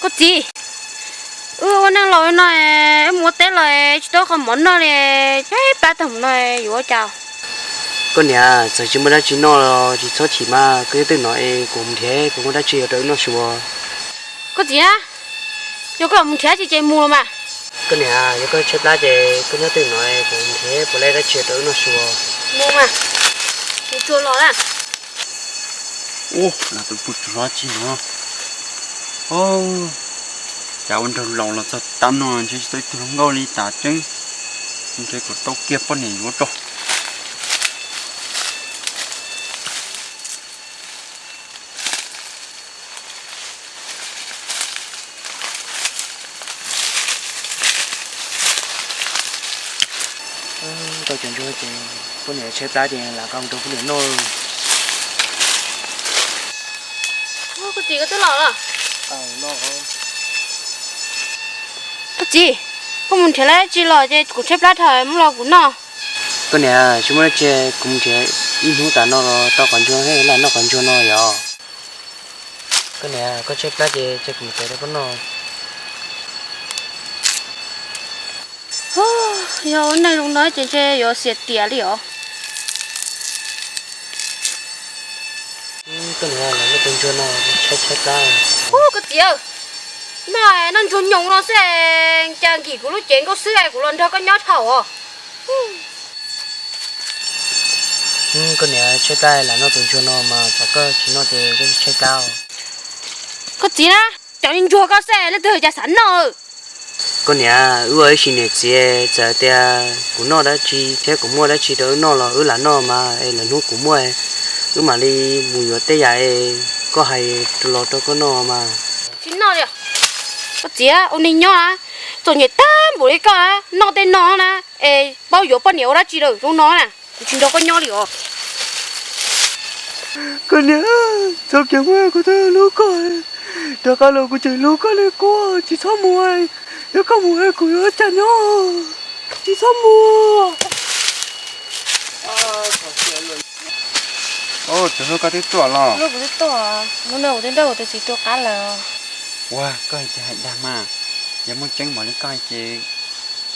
Koj txiv, wb ua neej laus no, wb mus ua teb los tsis tau qhov mov noj li, tshaib plab tag mus no yuav ua cas? Koj niam, txawm tsis muaj dab tsi noj los tsis txhob chim mas, koj nyob twj no es kuv mus nrhiav kuv muaj dab tsi rau wb noj su. Koj txiv na, yog koj mus nrhiav tsis ces mus los mas. Koj niam, yog koj tshaib plab ces koj nyob twj no es kuv mus nrhiav puas laib dab tsi rau wb noj su. Mus mas, mus tsuag los na. Ub, tus pw tsuag tsis no. Cas ua nraug laus los txog tab no ntshe tsis tau ib tug hluas nkauj li tas tseeb. Ntshe kuv tau kiag poj niam yuav tso. Tau cov ntsuag ces poj niam tshaib plab ces lam nqa mus rau poj niam noj. Koj txiv, koj twb los los? Koj txiv, koj mus nrhiav dab tsi los ces kuv tshaib plab dhau, muab los kuv noj. Koj niam, tsis muaj dab tsi, kuv mus nrhiav ib hnub tas no los tau qos ntsuag thiab lam noj qos ntsuag no yom. Koj niam, koj tshaib plab ces cia kuv mus tsev rau koj noj. Yog ua neej zoo no ces ntshe yuav xiam tiam li os. Koj niam, los noj tus ntsuag no tshaib tshaib plab. Ub, koj txiv, noj noj ntsuag nyoos no xwb, cas nkim kuv lub cev nkauj xwb es kuv los nrog koj nyob dhau os. Koj niam, tshaib plab lam noj tus ntsuag no mas, tsam koj tsis noj ces koj tshaib plab. Koj txiv na, cov ntsuag koj xwb leej twg cas xav noj. Koj niam, wb ua ib sim niam txiv, txawm tias kuv noj dab tsi thiab kuv muaj dab tsi rau wb noj los wb lam noj mas, es lwm hnub kuv muaj wb mam li mus yuav tej yam es koj hais los rau koj noj mas. Tsis noj li. Koj txiv, ua neeg nyob txom nyem tag npaum li koj, noj tej no na es paub yuav poj niam ua dab tsi lawm zoo no na, kuv tsis nrog koj nyob li os. Koj niam, txoj kev muaj kuv twb hlub koj, rov qab los kuv tseem hlub koj li kuv tsis txhob mus, yog koj mus kuv yuav cas nyob, tsis txhob mus. Tus hlub, koj twb tuaj los? Hnub no kuv twb nrog kuv tus txiv tu qab lawm. Ua, koj hais tiag hais dag mas, yog muaj tseeb mam li koj hais ces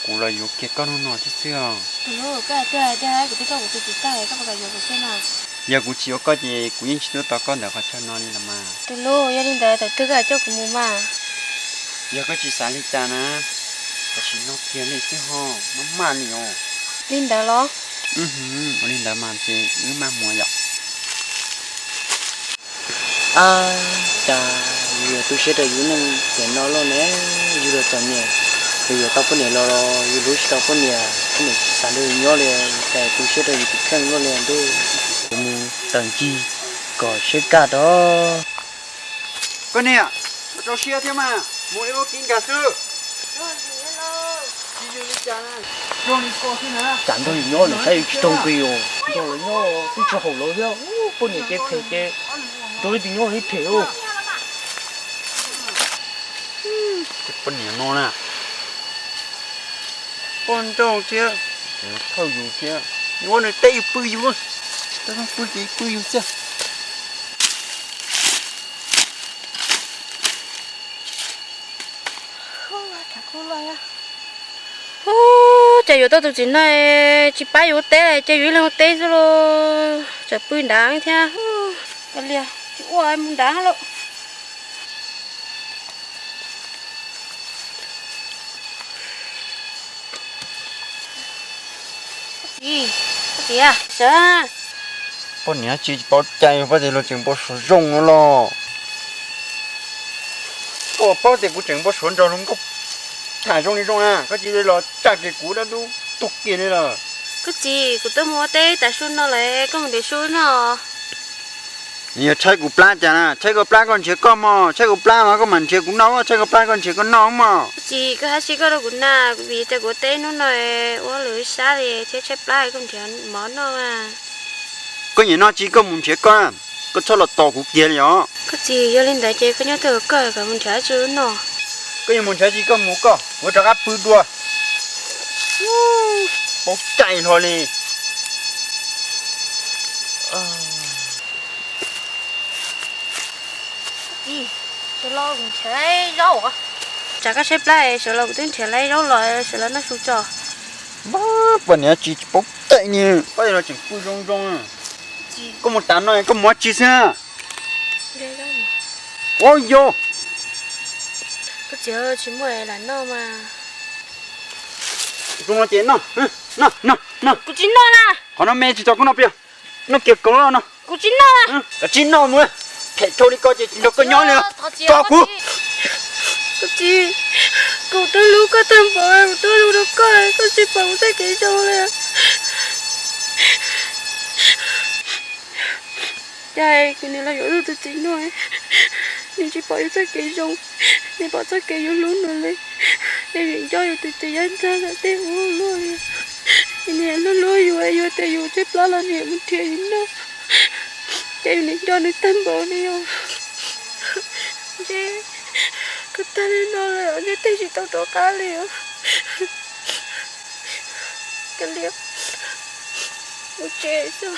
kuv los yuav kiag koj hnub no thiab xwb os. Tus hlub, koj hais tiag hais dag, kuv twb coj kuv tus txiv tag, koj puas kam yuav kuv xwb na? Yog kuv tsis yuav koj ces kuv yeej tsis tuaj tos koj ntawm qhov chaw no li los mas. Tus hlub, yog li ntawd thaum twg koj coj kuv mus mas? Yog koj tsis xav li cas na, tam sim no kiag li xwb ho, maj maj li os. Li ntawd los? Ua li ntawd mas ces wb maj mus yom. Ab, cas yus yuav tu siab rau yus neej tiam no loj ne, yus los txom nyem, yus yuav tau poj niam los yus hlub tsis tau poj niam, poj niam tsis xav nrog yus nyob li, cas tu siab rau yus tus kheej loj li ntuj. Kuv mus tawm ncig kom siab kaj rau. Koj niam, rau siab thiab mas, mus ib ua kiv nkag xwb. Cas nrog yus nyob nws saib yus tsis raug nqi os, nrog lawv nyob twb tsis haum lawv thiab, poj niam ces phem ces nrog leej twg nyob li phem os. Poj niam no na, poj nrauj thiab, thawj yus thiab, ua nws teb yus pw yus, pw ces pw yus xwb. Ub, cas yuav tau tus txiv no tsis pab yus ua teb, cia yus ib leeg ua teb xwb lauj, tseem pw nrad thiab. Ua li tsis ua mus nrad lawm. Poj niam tsis paub cai, paub tias luag tseem npau suav zoo no los. Koj paub tias kuv tseem npau suav nrog luag nkauj tham zoo li zoo na, koj cia li los tsa kiag kuv dab dub tuag kiag li lawm. Koj txiv, kuv twb mus ua teb tas su no lawm, koj mus nrhiav su noj. Yog tshaib kuv plab cas na, tshaib koj plab koj nrhiav koj mog, tshaib kuv plab mas koj mam nrhiav kuv noj, tshaib koj plab koj nrhiav koj noj mog. Koj txiv, koj hais tsis koj rau kuv na, vim tias kuv ua teb hnub no ua lwm sab li thiab tshaib plab koj nrhiav mov noj. Koj nyiam noj tsis koj mus nrhiav koj, koj txhob los tos kuv kiag li os. Koj txiv, yog li ntawd ces koj nyob twj ywm koj, kuv mus nrhiav tsis noj. Koj yuav mus nrhiav tsis koj mus koj, kuv rov qab pw dua. Paub cai hlo li. Koj txiv, tus lo kuv nrhiav zaub. Tsam koj saib plab es sawv los kuv twb nrhiav lawv zaub los sawv los noj su tso. Poj niam tsis paub txeeb ni, poj niam tseem pw zoo zoo. Koj mus tav no koj mus ua tsi xwb? Ua yog. Koj txiv tsis muaj lam noj mas. Zoo no ces noj, noj, noj, noj. Kuv tsis noj na. Qhov no me tsis tau koj noj peb. Noj kiag kaus loj no. Kuv tsis noj na. Koj tsis noj mus. Phem dhau li ko ces tsis nrog koj nyob li. Tso kuv. Koj txiv, kuv twb hlub koj tag npaum, kuv twb hlub rau koj, koj tsis pom kuv txoj kev zoo li. Cas kuv niam los yuav luag tus txiv no, nws tsis pom yus txoj kev zoo, nws pom txoj kev yuav hlub nws li. Nws vim nco yus tus txiv yaj ntxag ntawm tej ub luaj li. Nws hlub hlub yus, yus tias yus tshaib plab los nws mus nrhiav yus noj. Ces yus nim nco nws tag npaum li os. Ntshe koj tag li no lawm, ntshe tej tsis tau rov qab li os. Kav liam, mus tsev xwb.